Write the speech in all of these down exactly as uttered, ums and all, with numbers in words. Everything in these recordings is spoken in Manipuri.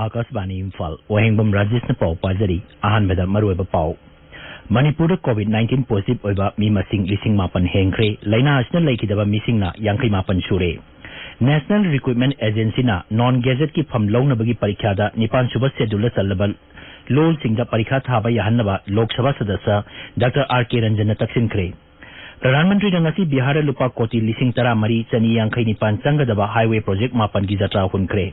ꯑꯥꯀꯥꯁꯕꯥꯅꯤ ꯏꯝꯐꯥꯜ, ꯋꯥꯍꯦꯡꯕꯝ ꯔꯥꯖꯦꯁꯅ ꯄꯥꯎ ꯄꯥꯖꯔꯤ꯫ ꯑꯍꯥꯟꯕꯗ ꯃꯔꯨꯑꯣꯏꯕ ꯄꯥꯎ꯫ ꯃꯅꯤꯄꯨꯔꯗ COVID nineteen positive ꯑꯣꯏꯕ ꯃꯤ ꯃꯁꯤꯡ ꯂꯤꯁꯤꯡ ꯃꯥꯄꯟ ꯍꯦꯟꯈ꯭ꯔꯦ꯫ ꯂꯥꯏꯅꯥ ꯑꯁꯤꯅ ꯂꯩꯈꯤꯗꯕ ꯃꯤꯁꯤꯡꯅ ꯌꯥꯡꯈꯩ ꯃꯥꯄꯟ ꯁꯨꯔꯦ꯫ National Recruitment Agencyꯅ non gazetteꯀꯤ ꯐꯝ ꯂꯧꯅꯕꯒꯤ ꯄꯔꯤꯈ꯭ꯌꯥꯗ ꯅꯤꯄꯥꯟ ꯁꯨꯕ scheduleꯗ ꯆꯜꯂꯕ ꯂꯣꯜꯁꯤꯡꯗ ꯄꯔꯤꯈꯥ ꯊꯥꯕ ꯌꯥꯍꯟꯅꯕ ꯂꯣꯛ ꯁꯚꯥ ꯁꯗꯁ꯭ꯌ ꯗꯥꯛꯇꯔ ꯑꯥꯔ ꯀꯦ ꯔꯟꯖꯟꯅ ꯇꯛꯁꯤꯟꯈ꯭ꯔꯦ꯫ ꯄ꯭ꯔꯙꯥꯟ ꯃꯟꯇ꯭ꯔꯤꯅ ꯉꯁꯤ ꯕꯤꯍꯥꯔꯗ ꯂꯨꯄꯥ ꯀꯣꯇꯤ ꯂꯤꯁꯤꯡ ꯇꯔꯥꯃꯔꯤ ꯆꯅꯤ ꯌꯥꯡꯈꯩ ꯅꯤꯄꯥꯟ ꯆꯪꯒꯗꯕ highway project ꯃꯥꯄꯟꯒꯤ ꯖꯇ꯭ꯔꯥ ꯍꯨꯟꯈ꯭ꯔꯦ꯫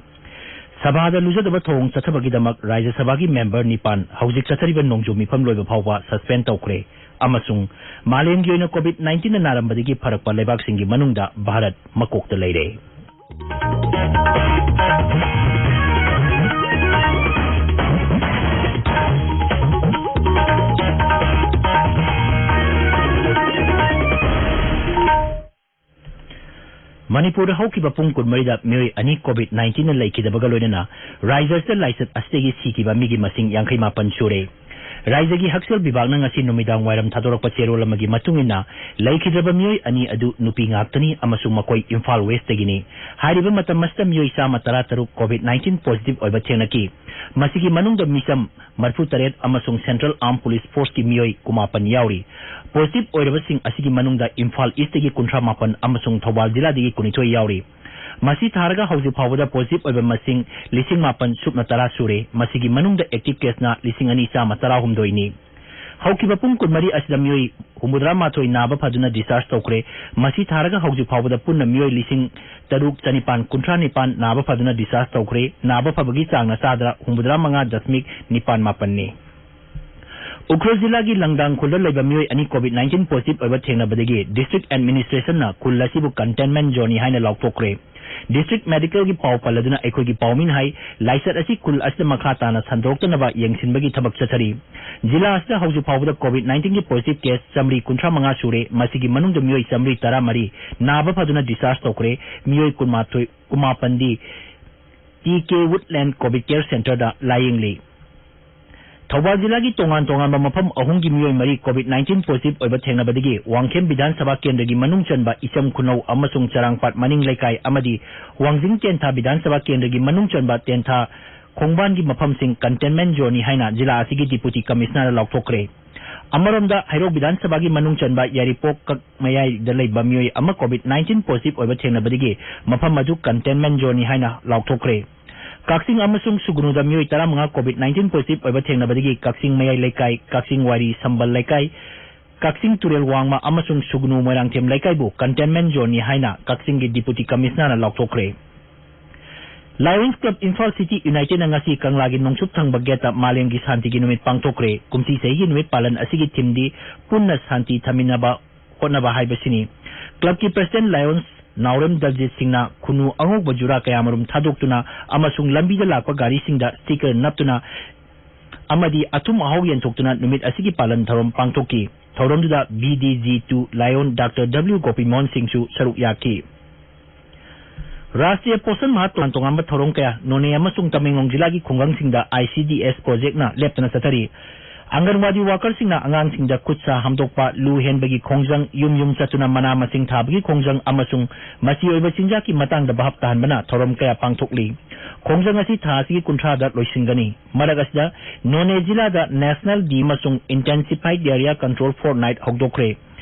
ꯁꯚꯥꯗ ꯂꯨꯖꯗꯕ ꯊꯧꯑꯣꯡ ꯆꯠꯊꯕꯒꯤꯗꯃꯛ ꯔꯥꯖ꯭ꯌ ꯁꯚꯥꯒꯤ member ꯅꯤꯄꯥꯟ ꯍꯧꯖꯤꯛ ꯆꯠꯊꯔꯤꯕ ꯅꯣꯡꯖꯨ ꯃꯤꯐꯝ ꯂꯣꯏꯕ ꯐꯥꯎꯕ suspend ꯇꯧꯈ꯭ꯔꯦ꯫ ꯑꯃꯁꯨꯡ ꯃꯥꯂꯦꯝꯒꯤ ꯑꯣꯏꯅ COVID nineteenꯅ ꯅꯥꯔꯝꯕꯗꯒꯤ ꯐꯔꯛꯄ ꯂꯩꯕꯥꯛꯁꯤꯡꯒꯤ ꯃꯅꯨꯡꯗ ꯚꯥꯔꯠ ꯃꯀꯣꯛꯇ ꯂꯩꯔꯦ꯫ ꯃꯅꯤꯄꯨꯔꯗ ꯍꯧꯈꯤꯕ ꯄꯨꯡ ꯀꯨꯟꯃꯔꯤꯗ ꯃꯤꯑꯣꯏ ꯑꯅꯤ COVID nineteenꯅ ꯂꯩꯈꯤꯗꯕꯒ ꯂꯣꯏꯅꯅ ꯔꯥꯏꯖ꯭ꯌ ꯑꯁꯤꯗ ꯂꯥꯏꯆꯠ ꯑꯁꯤꯗꯒꯤ ꯁꯤꯈꯤꯕ ꯃꯤꯒꯤ ꯃꯁꯤꯡ ꯌꯥꯡꯈꯩ ꯃꯥꯄꯟ ꯁꯨꯔꯦ꯫ ꯔꯥꯏꯖ꯭ꯌꯒꯤ ꯍꯛꯁꯦꯜ ꯕꯤꯚꯥꯒꯅ ꯉꯁꯤ ꯅꯨꯃꯤꯗꯥꯡ ꯋꯥꯏꯔꯝ ꯊꯥꯗꯣꯔꯛꯄ ꯆꯦꯔꯣꯜ ꯑꯃꯒꯤ ꯃꯇꯨꯡ ꯏꯟꯅ, ꯂꯩꯈꯤꯗ꯭ꯔꯕ ꯃꯤꯑꯣꯏ ꯑꯅꯤ ꯑꯗꯨ ꯅꯨꯄꯤ ꯉꯥꯛꯇꯅꯤ ꯑꯃꯁꯨꯡ ꯃꯈꯣꯏ ꯏꯝꯐꯥꯜ Westꯇꯒꯤꯅꯤ꯫ ꯍꯥꯏꯔꯤꯕ ꯃꯇꯝ ꯑꯁꯤꯗ ꯃꯤꯑꯣꯏ ꯆꯥꯝꯃ ꯇꯔꯥ ꯇꯔꯨꯛ COVID nineteen positive ꯑꯣꯏꯕ ꯊꯦꯡꯅꯈꯤ꯫ ꯃꯁꯤꯒꯤ ꯃꯅꯨꯡꯗ ꯃꯤꯆꯝ ꯃꯔꯤꯐꯨ ꯇꯔꯦꯠ ꯑꯃꯁꯨꯡ Central Armed Police Forceꯀꯤ ꯃꯤꯑꯣꯏ ꯀꯨꯟꯃꯥꯄꯟ ꯌꯥꯎꯔꯤ꯫ Positive ꯑꯣꯏꯔꯕꯁꯤꯡ ꯑꯁꯤꯒꯤ ꯃꯅꯨꯡꯗ ꯏꯝꯐꯥꯜ Eastꯇꯒꯤ ꯀꯨꯟꯊ꯭ꯔꯥ ꯃꯥꯄꯟ ꯑꯃꯁꯨꯡ ꯊꯧꯕꯥꯜ ꯖꯤꯂꯥꯗꯒꯤ ꯀꯨꯟꯅꯤꯊꯣꯏ ꯌꯥꯎꯔꯤ꯫ ꯃꯁꯤ ꯊꯥꯔꯒ ꯍꯧꯖꯤꯛ ꯐꯥꯎꯕꯗ positive ꯑꯣꯏꯕ ꯃꯁꯤꯡ ꯂꯤꯁꯤꯡ ꯃꯥꯄꯟ ꯁꯨꯞꯅ ꯇꯔꯥ ꯁꯨꯔꯦ꯫ ꯃꯁꯤꯒꯤ ꯃꯅꯨꯡꯗ active caseꯅ ꯂꯤꯁꯤꯡ ꯑꯅꯤ ꯆꯥꯝꯃ ꯇꯔꯥꯍꯨꯝꯗꯣꯏꯅꯤ꯫ ꯍꯧꯈꯤꯕ ꯄꯨꯡ ꯀꯨꯟꯃꯔꯤ ꯑꯁꯤꯗ ꯃꯤꯑꯣꯏ ꯍꯨꯝꯐꯨꯇꯔꯥ ꯃꯥꯊꯣꯏ ꯅꯥꯕ ꯐꯗꯨꯅ discharge ꯇꯧꯈ꯭ꯔꯦ꯫ ꯃꯁꯤ ꯊꯥꯔꯒ ꯍꯧꯖꯤꯛ ꯐꯥꯎꯕꯗ ꯄꯨꯟꯅ ꯃꯤꯑꯣꯏ ꯂꯤꯁꯤꯡ ꯇꯔꯨꯛ ꯆꯅꯤꯄꯥꯟ ꯀꯨꯟꯊ꯭ꯔꯥ ꯅꯤꯄꯥꯟ ꯅꯥꯕ ꯐꯗꯨꯅ discharge ꯇꯧꯈ꯭ꯔꯦ꯫ ꯅꯥꯕ ꯐꯕꯒꯤ ꯆꯥꯡꯅ ꯆꯥꯗ ꯍꯨꯝꯐꯨꯇꯔꯥ ꯃꯉꯥ ꯗꯁꯃꯤꯛ ꯅꯤꯄꯥꯟ ꯃꯥꯄꯟꯅꯤ꯫ ꯎꯈ꯭ꯔꯨꯜ ꯖꯤꯂꯥꯒꯤ ꯂꯪꯗꯥꯡ ꯈꯨꯜꯗ ꯂꯩꯕ ꯃꯤꯑꯣꯏ ꯑꯅꯤ COVID nineteen positive ꯑꯣꯏꯕ ꯊꯦꯡꯅꯕꯗꯒꯤ district administrationꯅ ꯈꯨꯜ ꯑꯁꯤꯕꯨ containment zoneꯅꯤ ꯍꯥꯏꯅ ꯂꯥꯎꯊꯣꯛꯈ꯭ꯔꯦ꯫ District medicalꯒꯤ ꯄꯥꯎ ꯄꯜꯂꯗꯨꯅ ꯑꯩꯈꯣꯏꯒꯤ ꯄꯥꯎꯃꯤꯅ ꯍꯥꯏ, ꯂꯥꯏꯆꯠ ꯑꯁꯤ ꯈꯨꯜ ꯑꯁꯤꯗ ꯃꯈꯥ ꯇꯥꯅ ꯁꯟꯗꯣꯔꯛꯇꯅꯕ ꯌꯦꯡꯁꯤꯟꯕꯒꯤ ꯊꯕꯛ ꯆꯠꯊꯔꯤ꯫ ꯖꯤꯂꯥ ꯑꯁꯤꯗ ꯍꯧꯖꯤꯛ ꯐꯥꯎꯕꯗ COVID nineteenꯒꯤ positive case ꯆꯥꯃꯔꯤ ꯀꯨꯟꯊ꯭ꯔꯥ ꯃꯉꯥ ꯁꯨꯔꯦ꯫ ꯃꯁꯤꯒꯤ ꯃꯅꯨꯡꯗ ꯃꯤꯑꯣꯏ ꯆꯥꯃꯔꯤ ꯇꯔꯥꯃꯔꯤ ꯅꯥꯕ ꯐꯗꯨꯅ discharge ꯇꯧꯈ꯭ꯔꯦ꯫ ꯃꯤꯑꯣꯏ ꯀꯨꯟꯃꯥꯊꯣꯏ, ꯀꯨꯟꯃꯥꯄꯟꯗꯤ ꯇꯤ ꯀꯦ Woodland COVID Care Centreꯗ ꯂꯥꯌꯦꯡꯂꯤ꯫ ꯊꯧꯕꯥꯜ ꯖꯤꯂꯥꯒꯤ ꯇꯣꯉꯥꯟ ꯇꯣꯉꯥꯟꯕ ꯃꯐꯝ ꯑꯍꯨꯝꯒꯤ ꯃꯤꯑꯣꯏ ꯃꯔꯤ COVID nineteen positive ꯑꯣꯏꯕ ꯊꯦꯡꯅꯕꯗꯒꯤ ꯋꯥꯡꯈꯦꯝ ꯕꯤꯙꯥꯟ ꯁꯚꯥ ꯀꯦꯟꯗ꯭ꯔꯒꯤ ꯃꯅꯨꯡ ꯆꯟꯕ ꯏꯆꯝ ꯈꯨꯅꯧ ꯑꯃꯁꯨꯡ ꯆꯔꯥꯡꯄꯥꯠ ꯃꯅꯤꯡ ꯂꯩꯀꯥꯏ ꯑꯃꯗꯤ ꯋꯥꯡꯖꯤꯡ ꯇꯦꯟꯊꯥ ꯕꯤꯙꯥꯟ ꯁꯚꯥ ꯀꯦꯟꯗ꯭ꯔꯒꯤ ꯃꯅꯨꯡ ꯆꯟꯕ ꯇꯦꯟꯊꯥ ꯈꯣꯡꯕꯥꯟꯒꯤ ꯃꯐꯝꯁꯤꯡ containment zoneꯅꯤ ꯍꯥꯏꯅ ꯖꯤꯂꯥ ꯑꯁꯤꯒꯤ Deputy Commissionerꯅ ꯂꯥꯎꯊꯣꯛꯈ꯭ꯔꯦ꯫ ꯑꯃꯔꯣꯝꯗ, ꯍꯩꯔꯣꯛ ꯕꯤꯙꯥꯟ ꯁꯚꯥꯒꯤ ꯃꯅꯨꯡ ꯆꯟꯕ ꯌꯥꯏꯔꯤꯄꯣꯛ ꯀꯛ ꯃꯌꯥꯏꯗ ꯂꯩꯕ ꯃꯤꯑꯣꯏ ꯑꯃ COVID nineteen positive ꯑꯣꯏꯕ ꯊꯦꯡꯅꯕꯗꯒꯤ ꯃꯐꯝ ꯑꯗꯨ containment zoneꯅꯤ ꯍꯥꯏꯅ ꯂꯥꯎꯊꯣꯛꯈ꯭ꯔꯦ꯫ ꯀꯛꯆꯤꯡ ꯑꯃꯁꯨꯡ ꯁꯨꯒꯅꯨꯗ ꯃꯤꯑꯣꯏ ꯇꯔꯥꯃꯉꯥ COVID nineteen positive ꯑꯣꯏꯕ ꯊꯦꯡꯅꯕꯗꯒꯤ ꯀꯛꯆꯤꯡ ꯃꯌꯥꯏ ꯂꯩꯀꯥꯏ, ꯀꯛꯆꯤꯡ ꯋꯥꯏꯔꯤ ꯁꯝꯕꯜ ꯂꯩꯀꯥꯏ, ꯀꯛꯆꯤꯡ ꯇꯨꯔꯦꯜ ꯋꯥꯡꯃ ꯑꯃꯁꯨꯡ ꯁꯨꯒꯅꯨ ꯃꯣꯏꯔꯥꯡꯊꯦꯝ ꯂꯩꯀꯥꯏꯕꯨ containment zoneꯅꯤ ꯍꯥꯏꯅ ꯀꯛꯆꯤꯡꯒꯤ Deputy Commissionerꯅ ꯂꯥꯎꯊꯣꯛꯈ꯭ꯔꯦ꯫ Lions Club Imphal City Unitedꯅ ꯉꯁꯤ ꯀꯪꯂꯥꯒꯤ ꯅꯣꯡꯆꯨꯞ ꯊꯪꯕ gateꯇ ꯃꯥꯂꯦꯝꯒꯤ ꯁꯥꯟꯇꯤꯒꯤ ꯅꯨꯃꯤꯠ ꯄꯥꯡꯊꯣꯛꯈ꯭ꯔꯦ꯫ ꯀꯨꯝꯁꯤ ꯆꯍꯤꯒꯤ ꯅꯨꯃꯤꯠ ꯄꯥꯂꯟ ꯑꯁꯤꯒꯤ themeꯗꯤ ꯄꯨꯟꯅ ꯁꯥꯟꯇꯤ ꯊꯝꯃꯤꯟꯅꯕ ꯍꯣꯠꯅꯕ ꯍꯥꯏꯕꯁꯤꯅꯤ꯫ Clubꯀꯤ President Lions ꯅꯥꯎꯔꯦꯝ ꯗꯜꯖꯤꯠ ꯁꯤꯡꯅ ꯈꯨꯅꯨ ꯑꯉꯧꯕ ꯖꯨꯔꯥ ꯀꯌꯥꯃꯔꯨꯝ ꯊꯥꯗꯣꯛꯇꯨꯅ ꯑꯃꯁꯨꯡ ꯂꯝꯕꯤꯗ ꯂꯥꯛꯄ ꯒꯥꯔꯤꯁꯤꯡꯗ sticker ꯅꯞꯇꯨꯅ ꯑꯃꯗꯤ ꯑꯊꯨꯝ ꯑꯍꯥꯎ ꯌꯦꯟꯊꯣꯛꯇꯨꯅ ꯅꯨꯃꯤꯠ ꯑꯁꯤꯒꯤ ꯄꯥꯂꯟ ꯊꯧꯔꯝ ꯄꯥꯡꯊꯣꯛꯈꯤ꯫ ꯊꯧꯔꯝꯗꯨꯗ B D G two Lion Doctor W ꯒꯣꯄꯤꯃꯣꯍꯟ ꯁꯤꯡꯁꯨ ꯁꯔꯨꯛ ꯌꯥꯈꯤ꯫ ꯔꯥꯁꯇ꯭ꯔꯤꯌ ꯄꯣꯁꯟ ꯃꯥꯍ ꯇꯣꯉꯥꯟ ꯇꯣꯉꯥꯟꯕ ꯊꯧꯔꯝ ꯀꯌꯥ ꯅꯣꯅꯦ ꯑꯃꯁꯨꯡ ꯇꯃꯦꯡꯂꯣꯡ ꯖꯤꯂꯥꯒꯤ ꯈꯨꯡꯒꯪꯁꯤꯡꯗ I C D S projectꯅ ꯂꯦꯞꯇꯅ ꯆꯠꯊꯔꯤ꯫ ꯑꯪꯒꯟꯋꯥꯗꯤ workerꯁꯤꯡꯅ ꯑꯉꯥꯡꯁꯤꯡꯗ ꯈꯨꯠ ꯁꯥ ꯍꯥꯝꯗꯣꯛꯄ, ꯂꯨ ꯍꯦꯟꯕꯒꯤ ꯈꯣꯡꯖꯪ, ꯌꯨꯝ ꯌꯨꯝ ꯆꯠꯇꯨꯅ ꯃꯅꯥ ꯃꯁꯤꯡ ꯊꯥꯕꯒꯤ ꯈꯣꯡꯖꯪ ꯑꯃꯁꯨꯡ ꯃꯆꯤ ꯑꯣꯏꯕ ꯆꯤꯟꯖꯥꯛꯀꯤ ꯃꯇꯥꯡꯗ ꯚꯥꯞ ꯇꯥꯍꯟꯕꯅ ꯊꯧꯔꯝ ꯀꯌꯥ ꯄꯥꯡꯊꯣꯛꯂꯤ꯫ ꯈꯣꯡꯖꯪ ꯑꯁꯤ ꯊꯥ ꯑꯁꯤꯒꯤ ꯀꯨꯟꯊ꯭ꯔꯥꯗ ꯂꯣꯏꯁꯤꯟꯒꯅꯤ꯫ ꯃꯔꯛ ꯑꯁꯤꯗ ꯅꯣꯅꯦ ꯖꯤꯂꯥꯗ National D ꯑꯃꯁꯨꯡ Intensified Diarrhea Control Fortnight ꯍꯧꯗꯣꯛꯈ꯭ꯔꯦ꯫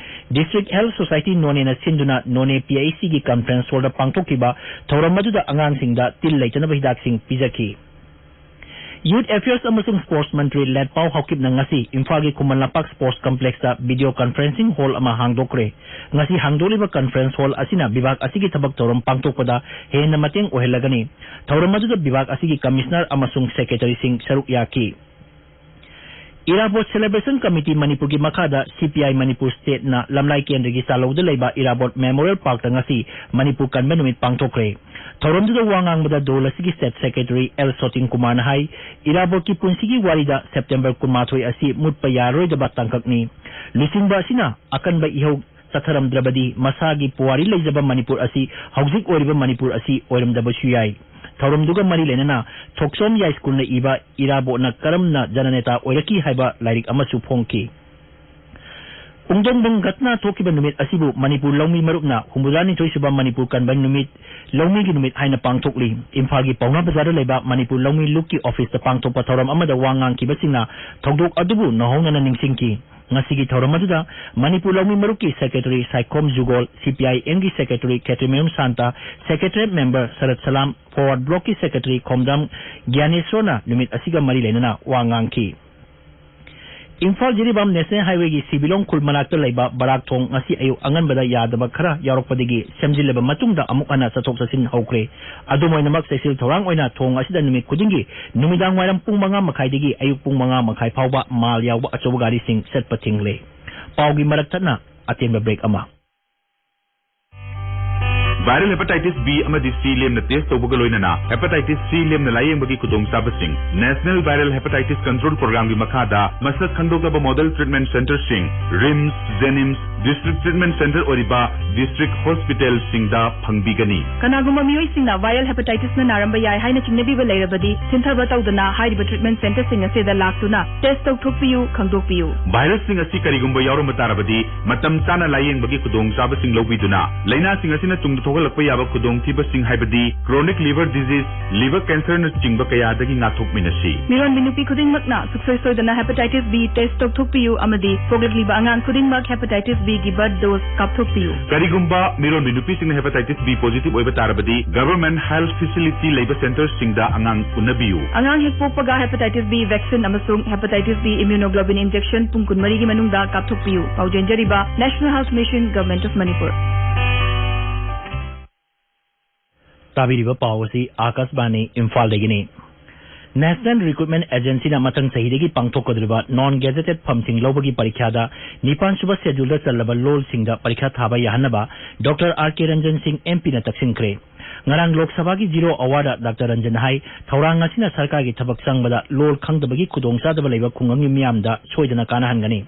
District Health Society ꯅꯣꯅꯦꯅ ꯁꯤꯟꯗꯨꯅ ꯅꯣꯅꯦ P H Cꯒꯤ conference hallꯗ ꯄꯥꯡꯊꯣꯛꯈꯤꯕ ꯊꯧꯔꯝ ꯑꯗꯨꯗ ꯑꯉꯥꯡꯁꯤꯡꯗ ꯇꯤꯜ ꯂꯩꯇꯅꯕ ꯍꯤꯗꯥꯛꯁꯤꯡ ꯄꯤꯖꯈꯤ꯫ Youth Affairs ꯑꯃꯁꯨꯡ Sports ꯃꯟꯇ꯭ꯔꯤ ꯂꯦꯠꯄꯥꯎ ꯍꯥꯎꯀꯤꯞꯅ ꯉꯁꯤ ꯏꯝꯐꯥꯜꯒꯤ Khuman Lampak Sports Complexꯇ video conferencing hall ꯑꯃ ꯍꯥꯡꯗꯣꯛꯈ꯭ꯔꯦ꯫ ꯉꯁꯤ ꯍꯥꯡꯗꯣꯛꯂꯤꯕ conference hall ꯑꯁꯤꯅ ꯕꯤꯚꯥꯒ ꯑꯁꯤꯒꯤ ꯊꯕꯛ ꯊꯧꯔꯝ ꯄꯥꯡꯊꯣꯛꯄꯗ ꯍꯦꯟꯅ ꯃꯇꯦꯡ ꯑꯣꯏꯍꯜꯂꯒꯅꯤ꯫ ꯊꯧꯔꯝ ꯑꯗꯨꯗ ꯕꯤꯚꯥꯒ ꯑꯁꯤꯒꯤ commissioner ꯑꯃꯁꯨꯡ secretaryꯁꯤꯡ ꯁꯔꯨꯛ ꯌꯥꯈꯤ꯫ ꯏꯔꯥꯕꯣꯠ Celebration Committee ꯃꯅꯤꯄꯨꯔꯒꯤ ꯃꯈꯥꯗ C P I ꯃꯅꯤꯄꯨꯔ stateꯅ ꯂꯝꯂꯥꯏ ꯀꯦꯟꯗ꯭ꯔꯒꯤ ꯆꯥꯂꯧꯗ ꯂꯩꯕ ꯏꯔꯥꯕꯣꯠ Memorial Parkꯇ ꯉꯁꯤ ꯃꯅꯤꯄꯨꯔ ꯀꯟꯕ ꯅꯨꯃꯤꯠ ꯄꯥꯡꯊꯣꯛꯈ꯭ꯔꯦ꯫ ꯊꯧꯔꯝꯗꯨꯗ ꯋꯥ ꯉꯥꯡꯕꯗ ꯗꯣꯜ ꯑꯁꯤꯒꯤ state secretary L ꯁꯣꯇꯤꯟ ꯀꯨꯃꯥꯔꯅ ꯍꯥꯏ, ꯏꯔꯥꯕꯣꯠꯀꯤ ꯄꯨꯟꯁꯤꯒꯤ ꯋꯥꯔꯤꯗ September ꯀꯨꯟꯃꯥꯊꯣꯏ ꯑꯁꯤ ꯃꯨꯠꯄ ꯌꯥꯔꯔꯣꯏꯗꯕ ꯇꯥꯡꯀꯛꯅꯤ꯫ ꯂꯨꯆꯤꯡꯕ ꯑꯁꯤꯅ ꯑꯀꯟꯕ ꯏꯍꯧ ꯆꯠꯊꯔꯝꯗ꯭ꯔꯕꯗꯤ ꯃꯁꯥꯒꯤ ꯄꯨꯋꯥꯔꯤ ꯂꯩꯖꯕ ꯃꯅꯤꯄꯨꯔ ꯑꯁꯤ ꯍꯧꯖꯤꯛ ꯑꯣꯏꯔꯤꯕ ꯃꯅꯤꯄꯨꯔ ꯑꯁꯤ ꯑꯣꯏꯔꯝꯗꯕꯁꯨ ꯌꯥꯏ꯫ ꯊꯧꯔꯝꯗꯨꯒ ꯃꯔꯤ ꯂꯩꯅꯅ ꯊꯣꯛꯆꯣꯝ ꯌꯥꯏꯁ꯭ꯀꯨꯜꯅ ꯏꯕ ꯏꯔꯥꯕꯣꯠꯅ ꯀꯔꯝꯅ ꯖꯅꯅꯦꯇꯥ ꯑꯣꯏꯔꯛꯈꯤ ꯍꯥꯏꯕ ꯂꯥꯏꯔꯤꯛ ꯑꯃꯁꯨ ꯐꯣꯡꯈꯤ꯫ ꯎꯪꯗꯣꯡꯕꯨꯡ ꯘꯠꯅ ꯊꯣꯛꯈꯤꯕ ꯅꯨꯃꯤꯠ ꯑꯁꯤꯕꯨ ꯃꯅꯤꯄꯨꯔ ꯂꯧꯃꯤ ꯃꯔꯨꯞꯅ ꯍꯨꯝꯐꯨꯇꯔꯥꯅꯤꯊꯣꯏ ꯁꯨꯕ ꯃꯅꯤꯄꯨꯔ ꯀꯟꯚꯦꯟ ꯅꯨꯃꯤꯠ, ꯂꯧꯃꯤꯒꯤ ꯅꯨꯃꯤꯠ ꯍꯥꯏꯅ ꯄꯥꯡꯊꯣꯛꯂꯤ꯫ ꯏꯝꯐꯥꯜꯒꯤ ꯄꯥꯎꯅꯥ ꯕꯖꯥꯔꯗ ꯂꯩꯕ ꯃꯅꯤꯄꯨꯔ ꯂꯧꯃꯤ ꯂꯨꯞꯀꯤ ꯑꯣꯐꯤꯁꯇ ꯄꯥꯡꯊꯣꯛꯄ ꯊꯧꯔꯝ ꯑꯃꯗ ꯋꯥ ꯉꯥꯡꯈꯤꯕꯁꯤꯡꯅ ꯊꯧꯗꯣꯛ ꯑꯗꯨꯕꯨ ꯅꯧꯍꯧꯅꯅ ꯅꯤꯡꯁꯤꯡꯈꯤ꯫ ꯉꯁꯤꯒꯤ ꯊꯧꯔꯝ ꯑꯗꯨꯗ ꯃꯅꯤꯄꯨꯔ ꯂꯧꯃꯤ ꯃꯔꯨꯞꯀꯤ ꯁꯦꯀ꯭ꯔꯦꯇꯔꯤ ꯁꯥꯏꯈꯣꯝ ꯖꯨꯒꯣꯜ, ꯁꯤ ꯄꯤ ꯑꯥꯏ ꯑꯦꯝꯒꯤ ꯁꯦꯀ꯭ꯔꯦꯇꯔꯤ ꯈꯦꯇ꯭ꯔꯤꯃꯌꯨꯝ ꯁꯥꯟꯇ, ꯁꯦꯀ꯭ꯔꯦꯇꯔꯤ ꯃꯦꯝꯕꯔ ꯁꯔꯠ ꯁꯂꯥꯝ, ꯐꯣꯔꯋꯥꯔꯗ ꯕ꯭ꯂꯣꯛꯀꯤ ꯁꯦꯀ꯭ꯔꯦꯇꯔꯤ ꯈꯣꯝꯗꯝ ꯒ꯭ꯌꯥꯅꯦꯁꯣꯔꯅ ꯅꯨꯃꯤꯠ ꯑꯁꯤꯒ ꯃꯔꯤ ꯂꯩꯅꯅ ꯋꯥ ꯉꯥꯡꯈꯤ꯫ ꯏꯝꯐꯥꯜ ꯖꯤꯔꯤꯕꯥꯝ ꯅꯦꯁꯅꯦꯜ ꯍꯥꯏꯋꯦꯒꯤ ꯁꯤꯕꯤꯂꯣꯡ ꯈꯨꯜ ꯃꯅꯥꯛꯇ ꯂꯩꯕ ꯕꯔꯥꯛ ꯊꯣꯡ ꯉꯁꯤ ꯑꯌꯨꯛ ꯑꯉꯟꯕꯗ ꯌꯥꯗꯕ ꯈꯔ ꯌꯥꯎꯔꯛꯄꯗꯒꯤ ꯁꯦꯝꯖꯤꯜꯂꯕ ꯃꯇꯨꯡꯗ ꯑꯃꯨꯛ ꯍꯟꯅ ꯆꯠꯊꯣꯛ ꯆꯠꯁꯤꯟ ꯍꯧꯈ꯭ꯔꯦ꯫ ꯑꯗꯨꯝ ꯑꯣꯏꯅꯃꯛ, ꯆꯦꯛꯁꯤꯜ ꯊꯧꯔꯥꯡ ꯑꯣꯏꯅ ꯊꯣꯡ ꯑꯁꯤꯗ ꯅꯨꯃꯤꯠ ꯈꯨꯗꯤꯡꯒꯤ ꯅꯨꯃꯤꯗꯥꯡ ꯋꯥꯏꯔꯝ ꯄꯨꯡ ꯃꯉꯥ ꯃꯈꯥꯏꯗꯒꯤ ꯑꯌꯨꯛ ꯄꯨꯡ ꯃꯉꯥ ꯃꯈꯥꯏ ꯐꯥꯎꯕ ꯃꯥꯜ ꯌꯥꯎꯕ ꯑꯆꯧꯕ ꯒꯥꯔꯤꯁꯤꯡ ꯆꯠꯄ ꯊꯤꯡꯂꯦ꯫ ꯄꯥꯎꯒꯤ ꯃꯔꯛ ꯊꯠꯅ ꯑꯇꯦꯟꯕ ꯕ꯭ꯔꯦꯛ ꯑꯃ꯫ Viral hepatitis B ꯑꯃꯗꯤ C ꯂꯦꯝꯅ test ꯇꯧꯕꯒ ꯂꯣꯏꯅꯅ hepatitis C ꯂꯦꯝꯅ ꯂꯥꯌꯦꯡꯕꯒꯤ ꯈꯨꯗꯣꯡꯆꯥꯕꯁꯤꯡ National Viral Hepatitis Control Programꯒꯤ ꯃꯈꯥꯗ ꯃꯁꯛ ꯈꯪꯗꯣꯛꯂꯕ model treatment centreꯁꯤꯡ, RIMS, JNIMS, district treatment centre ꯑꯣꯏꯔꯤꯕ district hospitalꯁꯤꯡꯗ ꯐꯪꯕꯤꯒꯅꯤ꯫ ꯀꯅꯥꯒꯨꯝꯕ ꯃꯤꯑꯣꯏꯁꯤꯡꯅ viral hepatitisꯅ ꯅꯥꯔꯝꯕ ꯌꯥꯏ ꯍꯥꯏꯅ ꯆꯤꯡꯅꯕꯤꯕ ꯂꯩꯔꯕꯗꯤ, ꯆꯤꯟꯊꯕ ꯇꯧꯗꯅ ꯍꯥꯏꯔꯤꯕ treatment centreꯁꯤꯡ ꯑꯁꯤꯗ ꯂꯥꯛꯇꯨꯅ test ꯇꯧꯊꯣꯛꯄꯤꯌꯨ, ꯈꯪꯗꯣꯛꯄꯤꯌꯨ꯫ Virusꯁꯤꯡ ꯑꯁꯤ ꯀꯔꯤꯒꯨꯝꯕ ꯌꯥꯎꯔꯝꯕ ꯇꯥꯔꯕꯗꯤ, ꯃꯇꯝ ꯆꯥꯅ ꯂꯥꯌꯦꯡꯕꯒꯤ ꯈꯨꯗꯣꯡꯆꯥꯕꯁꯤꯡ ꯂꯧꯕꯤꯗꯨꯅ, ꯂꯥꯏꯅꯥꯁꯤꯡ ꯑꯁꯤꯅ ꯇꯨꯡꯗ ꯊꯣꯛꯍꯜꯂꯛꯄ ꯌꯥꯕ ꯈꯨꯗꯣꯡꯊꯤꯕꯁꯤꯡ, ꯍꯥꯏꯕꯗꯤ chronic liver disease, liver cancerꯅꯆꯤꯡꯕ ꯀꯌꯥꯗꯒꯤ ꯉꯥꯛꯊꯣꯛꯃꯤꯟꯅꯁꯤ꯫ ꯃꯤꯔꯣꯟꯕꯤ ꯅꯨꯄꯤ ꯈꯨꯗꯤꯡꯃꯛꯅ ꯁꯨꯡꯁꯣꯏ ꯁꯣꯏꯗꯅ hepatitis B test ꯇꯧꯊꯣꯛꯄꯤꯌꯨ ꯑꯃꯗꯤ ꯄꯣꯛꯂꯛꯂꯤꯕ ꯑꯉꯥꯡ ꯈꯨꯗꯤꯡꯃꯛ hepatitis Bꯒꯤ birth dose ꯀꯥꯞꯊꯣꯛꯄꯤꯌꯨ꯫ ꯀꯔꯤꯒꯨꯝꯕ ꯃꯤꯔꯣꯟꯕꯤ ꯅꯨꯄꯤꯁꯤꯡꯅ hepatitis B positive ꯑꯣꯏꯕ ꯇꯥꯔꯕꯗꯤ, government health facility ꯂꯩꯕ centreꯁꯤꯡꯗ ꯑꯉꯥꯡ ꯎꯅꯕꯤꯌꯨ꯫ ꯑꯉꯥꯡ ꯍꯦꯛ ꯄꯣꯛꯄꯒ hepatitis B vaccine ꯑꯃꯁꯨꯡ hepatitis B immunoglobulin injection ꯄꯨꯡ ꯀꯨꯟꯃꯔꯤꯒꯤ ꯃꯅꯨꯡꯗ ꯀꯥꯞꯊꯣꯛꯄꯤꯌꯨ꯫ ꯄꯥꯎꯖꯦꯟꯖꯔꯤꯕ National Health Mission, Government of Manipur꯫ ꯇꯥꯕꯤꯔꯤꯕ ꯄꯥꯎ ꯑꯁꯤ ꯑꯥꯀꯥꯁꯕꯥꯅꯤ ꯏꯝꯐꯥꯜꯗꯒꯤꯅꯤ꯫ National Recruitment Agencyꯅ ꯃꯊꯪ ꯆꯍꯤꯗꯒꯤ ꯄꯥꯡꯊꯣꯛꯀꯗꯧꯔꯤꯕ non gazetted ꯐꯝꯁꯤꯡ ꯂꯧꯕꯒꯤ ꯄꯔꯤꯈ꯭ꯌꯥꯗ ꯅꯤꯄꯥꯟ ꯁꯨꯕ scheduleꯗ ꯆꯜꯂꯕ ꯂꯣꯜꯁꯤꯡꯗ ꯄꯔꯤꯈ꯭ꯌꯥ ꯊꯥꯕ ꯌꯥꯍꯟꯅꯕ Doctor R K Ranjan Singh, M Pꯅ ꯇꯛꯁꯤꯟꯈ꯭ꯔꯦ꯫ ꯉꯔꯥꯡ ꯂꯣꯛ ꯁꯚꯥꯒꯤ Zero Hourꯗ Doctor Ranjan ꯍꯥꯏ, ꯊꯧꯔꯥꯡ ꯑꯁꯤꯅ ꯁꯔꯀꯥꯔꯒꯤ ꯊꯕꯛ ꯆꯪꯕꯗ ꯂꯣꯜ ꯈꯪꯗꯕꯒꯤ ꯈꯨꯗꯣꯡꯆꯥꯗꯕ ꯂꯩꯕ ꯈꯨꯡꯒꯪꯒꯤ ꯃꯤꯌꯥꯝꯗ ꯁꯣꯏꯗꯅ ꯀꯥꯟꯅꯍꯟꯒꯅꯤ꯫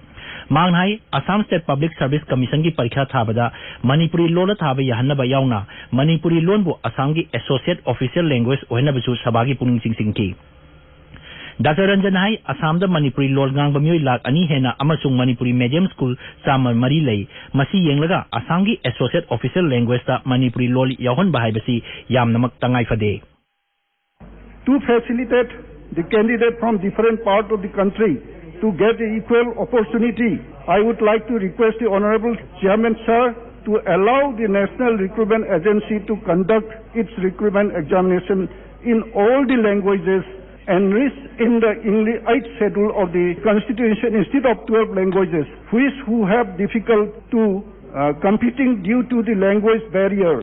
ꯃꯍꯥꯛꯅ ꯍꯥꯏ, Assam State Public Service Commissionꯒꯤ ꯄꯔꯤꯈ꯭ꯌꯥ ꯊꯥꯕꯗ ꯃꯅꯤꯄꯨꯔꯤ ꯂꯣꯜꯗ ꯊꯥꯕ ꯌꯥꯍꯟꯅꯕ ꯌꯥꯎꯅ ꯃꯅꯤꯄꯨꯔꯤ ꯂꯣꯟꯕꯨ ꯑꯁꯥꯝꯒꯤ associate official language ꯑꯣꯏꯍꯟꯅꯕꯁꯨ ꯁꯚꯥꯒꯤ ꯄꯨꯛꯅꯤꯡ ꯆꯤꯡꯁꯤꯟꯈꯤ꯫ ꯗꯥꯛꯇꯔ ꯔꯟꯖꯟ ꯍꯥꯏ, ꯑꯁꯥꯝꯗ ꯃꯅꯤꯄꯨꯔꯤ ꯂꯣꯜ ꯉꯥꯡꯕ ꯃꯤꯑꯣꯏ ꯂꯥꯈ ꯑꯅꯤ ꯍꯦꯟꯅ ꯑꯃꯁꯨꯡ ꯃꯅꯤꯄꯨꯔꯤ medium school ꯆꯥꯝꯃ ꯃꯔꯤ ꯂꯩ꯫ ꯃꯁꯤ ꯌꯦꯡꯂꯒ ꯑꯁꯥꯝꯒꯤ associate official languageྶꯇ ꯃꯅꯤꯄꯨꯔꯤ ꯂꯣꯜ ꯌꯥꯎꯍꯟꯕ ꯍꯥꯏꯕꯁꯤ ꯌꯥꯝꯅꯃꯛ ꯇꯉꯥꯏ ꯐꯗꯦ꯫ To facilitate the candidate from different part of the country to get equal opportunity, I would like to request the Honorable Chairman Sir to allow the National Recruitment Agency to conduct its recruitment examination in all the languages enriched in the English Eighth Schedule of the Constitution instead of twelve languages, which who have difficult to uh, competing due to the language barrier.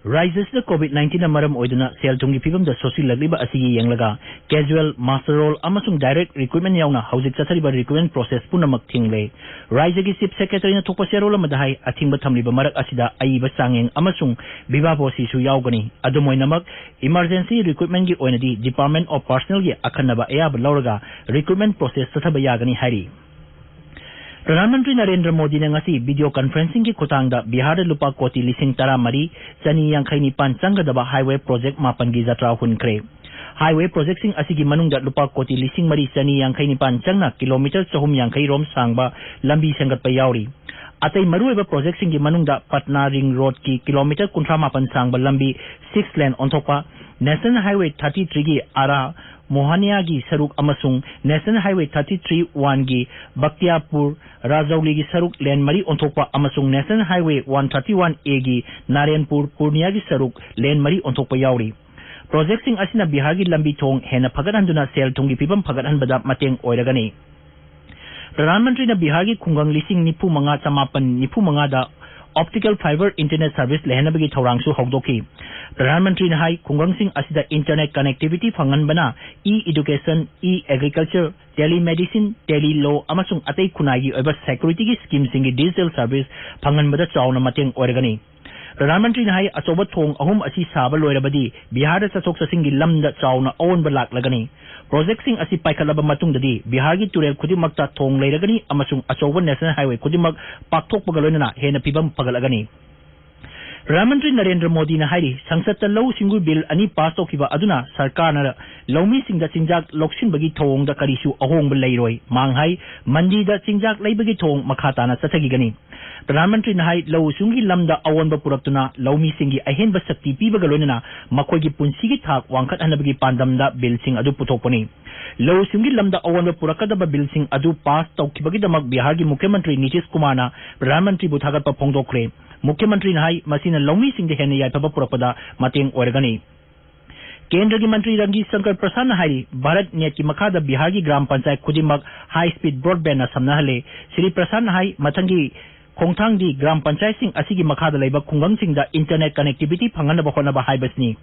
ꯔꯥꯖ꯭ꯌꯁꯤꯗ COVID nineteen ꯅ ꯃꯔꯝ ꯑꯣꯏꯗꯨꯅ ꯁꯦꯜ ꯊꯨꯝꯒꯤ ꯐꯤꯕꯝꯗ ꯁꯣꯛꯆꯤꯜꯂꯛꯂꯤꯕ ꯑꯁꯤꯒꯤ ꯌꯦꯡꯂꯒ casual, muster roll ꯑꯃꯁꯨꯡ direct recruitment ꯌꯥꯎꯅ ꯍꯧꯖꯤꯛ ꯆꯠꯊꯔꯤꯕ recruitment process ꯄꯨꯝꯅꯃꯛ ꯊꯤꯡꯂꯦ꯫ ꯔꯥꯖ꯭ꯌꯒꯤ Chief Secretary ꯅ ꯊꯣꯛꯄ ꯆꯦꯔꯣꯜ ꯑꯃꯗ ꯍꯥꯏ, ꯑꯊꯤꯡꯕ ꯊꯝꯂꯤꯕ ꯃꯔꯛ ꯑꯁꯤꯗ ꯑꯏꯕ ꯆꯥꯡꯌꯦꯡ ꯑꯃꯁꯨꯡ viva voceꯁꯨ ꯌꯥꯎꯒꯅꯤ꯫ ꯑꯗꯨꯝ ꯑꯣꯏꯅꯃꯛ, emergency recruitment ꯒꯤ ꯑꯣꯏꯅꯗꯤ Department of Personnel ꯒꯤ ꯑꯈꯟꯅꯕ ꯑꯌꯥꯕ ꯂꯧꯔꯒ recruitment process ꯆꯠꯊꯕ ꯌꯥꯒꯅꯤ ꯍꯥꯏꯔꯤ꯫ ꯄ꯭ꯔꯙꯥꯟ ꯃꯟꯇ꯭ꯔꯤ ꯅꯔꯦꯟꯗ꯭ꯔ ꯃꯣꯗꯤꯅ ꯉꯁꯤ video conferencing ꯒꯤ ꯈꯨꯠꯊꯥꯡꯗ ꯕꯤꯍꯥꯔꯗ ꯂꯨꯄꯥ ꯀꯣꯇꯤ ꯂꯤꯁꯤꯡ ꯇꯔꯥꯃꯔꯤ, ꯆꯅꯤ ꯌꯥꯡꯈꯩ ꯅꯤꯄꯥꯟ ꯆꯪꯒꯗꯕ highway project ꯃꯥꯄꯟꯒꯤ ꯖꯇ꯭ꯔꯥ ꯍꯨꯟꯈ꯭ꯔꯦ꯫ Highway projectꯁꯤꯡ ꯑꯁꯤꯒꯤ ꯃꯅꯨꯡꯗ ꯂꯨꯄꯥ ꯀꯣꯇꯤ ꯂꯤꯁꯤꯡ ꯃꯔꯤ ꯆꯅꯤ ꯌꯥꯡꯈꯩ ꯅꯤꯄꯥꯟ ꯆꯪꯅ kilometre ꯆꯍꯨꯝ ꯌꯥꯡꯈꯩ ꯔꯣꯝ ꯁꯥꯡꯕ ꯂꯝꯕꯤ ꯁꯦꯝꯒꯠꯄ ꯌꯥꯎꯔꯤ꯫ ꯑꯇꯩ ꯃꯔꯨꯑꯣꯏꯕ projectꯁꯤꯡꯒꯤ ꯃꯅꯨꯡꯗ ꯄꯠꯅꯥ ring roadꯀꯤ kilometre ꯀꯨꯟꯊ꯭ꯔꯥ ꯃꯥꯄꯟ ꯁꯥꯡꯕ ꯂꯝꯕꯤ six lane ꯑꯣꯟꯊꯣꯛꯄ, National Highway thirty three ꯒꯤ ꯑꯥꯔꯥ ꯃꯣꯍꯥꯅꯤꯌꯥꯒꯤ ꯁꯔꯨꯛ ꯑꯃꯁꯨꯡ National Highway thirty three one ꯒꯤ ꯕꯛꯇꯤꯌꯥꯄꯨꯔ ꯔꯥꯖꯧꯂꯤꯒꯤ ꯁꯔꯨꯛ lane ꯃꯔꯤ ꯑꯣꯟꯊꯣꯛꯄ ꯑꯃꯁꯨꯡ National Highway one thirty one A ꯒꯤ ꯅꯥꯔꯦꯟꯄꯨꯔ ꯄꯨꯔꯅꯤꯌꯥꯒꯤ ꯁꯔꯨꯛ lane ꯃꯔꯤ ꯑꯣꯟꯊꯣꯛꯄ ꯌꯥꯎꯔꯤ꯫ Projectꯁꯤꯡ ꯑꯁꯤꯅ ꯕꯤꯍꯥꯔꯒꯤ ꯂꯝꯕꯤ ꯊꯣꯡ ꯍꯦꯟꯅ ꯐꯒꯠꯍꯟꯗꯨꯅ ꯁꯦꯜ ꯊꯨꯝꯒꯤ ꯐꯤꯕꯝ ꯐꯒꯠꯍꯟꯕꯗ ꯃꯇꯦꯡ ꯑꯣꯏꯔꯒꯅꯤ꯫ ꯄ꯭ꯔꯙꯥꯟ ꯃꯟꯇ꯭ꯔꯤꯅ ꯕꯤꯍꯥꯔꯒꯤ ꯈꯨꯡꯒꯪ ꯂꯤꯁꯤꯡ ꯅꯤꯐꯨ ꯃꯉꯥ ꯆꯃꯥꯄꯟ ꯅꯤꯐꯨ ꯃꯉꯥꯗ optical fiber internet service ꯂꯩꯍꯟꯅꯕꯒꯤ ꯊꯧꯔꯥꯡꯁꯨ ꯍꯧꯗꯣꯛꯈꯤ꯫ ꯄ꯭ꯔꯙꯥꯟ ꯃꯟꯇ꯭ꯔꯤꯅ ꯍꯥꯏ, ꯈꯨꯡꯒꯪꯁꯤꯡ ꯑꯁꯤꯗ internet connectivity ꯐꯪꯍꯟꯕꯅ e-education, e-agriculture, telemedicine, tele law ꯑꯃꯁꯨꯡ ꯑꯇꯩ ꯈꯨꯟꯅꯥꯏꯒꯤ ꯑꯣꯏꯕ securityꯒꯤ schemeꯁꯤꯡꯒꯤ digital service ꯐꯪꯍꯟꯕꯗ ꯆꯥꯎꯅ ꯃꯇꯦꯡ ꯑꯣꯏꯔꯒꯅꯤ꯫ ꯄ꯭ꯔꯙꯥꯟ ꯃꯟꯇ꯭ꯔꯤꯅ ꯍꯥꯏ, ꯑꯆꯧꯕ ꯊꯣꯡ ꯑꯍꯨꯝ ꯑꯁꯤ ꯁꯥꯕ ꯂꯣꯏꯔꯕꯗꯤ ꯕꯤꯍꯥꯔꯗ ꯆꯠꯊꯣꯛ ꯆꯠꯁꯤꯟꯒꯤ ꯂꯝꯗ ꯆꯥꯎꯅ ꯑꯑꯣꯟꯕ ꯂꯥꯛꯂꯒꯅꯤ꯫ Projectꯁꯤꯡ ꯑꯁꯤ ꯄꯥꯏꯈꯠꯂꯕ ꯃꯇꯨꯡꯗꯗꯤ ꯕꯤꯍꯥꯔꯒꯤ ꯇꯨꯔꯦꯜ ꯈꯨꯗꯤꯡꯃꯛꯇ ꯊꯣꯡ ꯂꯩꯔꯒꯅꯤ ꯑꯃꯁꯨꯡ ꯑꯆꯧꯕ National Highway ꯈꯨꯗꯤꯡꯃꯛ ꯄꯥꯛꯊꯣꯛꯄꯒ ꯂꯣꯏꯅꯅ ꯍꯦꯟꯅ ꯐꯤꯕꯝ ꯐꯒꯠꯂꯒꯅꯤ꯫ ꯄ꯭ꯔꯙꯥꯟ ꯃꯟꯇ꯭ꯔꯤ ꯅꯔꯦꯟꯗ꯭ꯔ ꯃꯣꯗꯤꯅ ꯍꯥꯏꯔꯤ, ꯁꯪꯁꯠꯇ ꯂꯧꯎ ꯁꯤꯡꯎꯒꯤ ꯕꯤꯜ ꯑꯅꯤ ꯄꯥꯁ ꯇꯧꯈꯤꯕ ꯑꯗꯨꯅ ꯁꯔꯀꯥꯔꯅ ꯂꯧꯃꯤꯁꯤꯡꯗ ꯆꯤꯟꯖꯥꯛ ꯂꯧꯁꯤꯟꯕꯒꯤ ꯊꯧꯑꯣꯡꯗ ꯀꯔꯤꯁꯨ ꯑꯍꯣꯡꯕ ꯂꯩꯔꯣꯏ꯫ ꯃꯥꯡ ꯍꯥꯏ, ꯃꯟꯗꯤꯗ ꯆꯤꯟꯖꯥꯛ ꯂꯩꯕꯒꯤ ꯊꯧꯑꯣꯡ ꯃꯈꯥ ꯇꯥꯅ ꯆꯠꯊꯈꯤꯒꯅꯤ꯫ ꯄ꯭ꯔꯙꯥꯟ ꯃꯟꯇ꯭ꯔꯤꯅ ꯍꯥꯏ, ꯂꯧꯎ ꯁꯤꯡꯎꯒꯤ ꯂꯝꯗ ꯑꯑꯣꯟꯕ ꯄꯨꯔꯛꯇꯨꯅ ꯂꯧꯃꯤꯁꯤꯡꯒꯤ ꯑꯍꯦꯟꯕ ꯁꯛꯇꯤ ꯄꯤꯕꯒ ꯂꯣꯏꯅꯅ ꯃꯈꯣꯏꯒꯤ ꯄꯨꯟꯁꯤꯒꯤ ꯊꯥꯛ ꯋꯥꯡꯈꯠꯍꯟꯅꯕꯒꯤ ꯄꯥꯟꯗꯝꯗ ꯕꯤꯜꯁꯤꯡ ꯑꯗꯨ ꯄꯨꯊꯣꯛꯄꯅꯤ꯫ ꯂꯧꯎ ꯁꯤꯡꯎꯒꯤ ꯂꯝꯗ ꯑꯑꯣꯟꯕ ꯄꯨꯔꯛꯀꯗꯕ ꯕꯤꯜꯁꯤꯡ ꯑꯗꯨ ꯄꯥꯁ ꯇꯧꯈꯤꯕꯒꯤꯗꯃꯛ ꯕꯤꯍꯥꯔꯒꯤ ꯃꯨꯈ꯭ꯌ ꯃꯟꯇ꯭ꯔꯤ ꯅꯤꯇꯤꯁ ꯀꯨꯃꯥꯔꯅ ꯄ꯭ꯔꯙꯥꯟ ꯃꯟꯇ꯭ꯔꯤꯕꯨ ꯊꯥꯒꯠꯄ ꯐꯣꯡꯗꯣꯛꯈ꯭ꯔꯦ꯫ ꯃꯨꯈ꯭ꯌ ꯃꯟꯇ꯭ꯔꯤꯅ ꯍꯥꯏ, ꯃꯁꯤꯅ ꯂꯧꯃꯤꯁꯤꯡꯗ ꯍꯦꯟꯅ ꯌꯥꯏꯐꯕ ꯄꯨꯔꯛꯄꯗ ꯃꯇꯦꯡ ꯑꯣꯏꯔꯒꯅꯤ꯫ ꯀꯦꯟꯗ꯭ꯔꯒꯤ ꯃꯟꯇ꯭ꯔꯤ ꯔꯪꯖꯤ ꯁꯪꯀꯔ ꯄ꯭ꯔꯁꯥꯗꯅ ꯍꯥꯏꯔꯤ, ꯚꯥꯔꯠ ꯅꯦꯠꯀꯤ ꯃꯈꯥꯗ ꯕꯤꯍꯥꯔꯒꯤ ꯒ꯭ꯔꯥꯝ ꯄꯟꯆꯥꯌꯠ ꯈꯨꯗꯤꯡꯃꯛ ꯍꯥꯏ ꯁ꯭ꯄꯤꯗ ꯕ꯭ꯔꯣꯗꯕꯦꯟꯅ ꯁꯝꯅꯍꯜꯂꯦ꯫ ꯁ꯭ꯔꯤ ꯄ꯭ꯔꯁꯥꯗꯅ ꯍꯥꯏ, ꯃꯊꯪꯒꯤ ꯈꯣꯡꯊꯥꯡꯗꯤ ꯒ꯭ꯔꯥꯝ ꯄꯟꯆꯥꯌꯠꯁꯤꯡ ꯑꯁꯤꯒꯤ ꯃꯈꯥꯗ ꯂꯩꯕ ꯈꯨꯡꯒꯪꯁꯤꯡꯗ ꯏꯟꯇꯔꯅꯦꯠ ꯀꯅꯦꯛꯇꯤꯚꯤꯇꯤ ꯐꯪꯍꯟꯅꯕ ꯍꯣꯠꯅꯕ ꯍꯥꯏꯕꯁꯤꯅꯤ꯫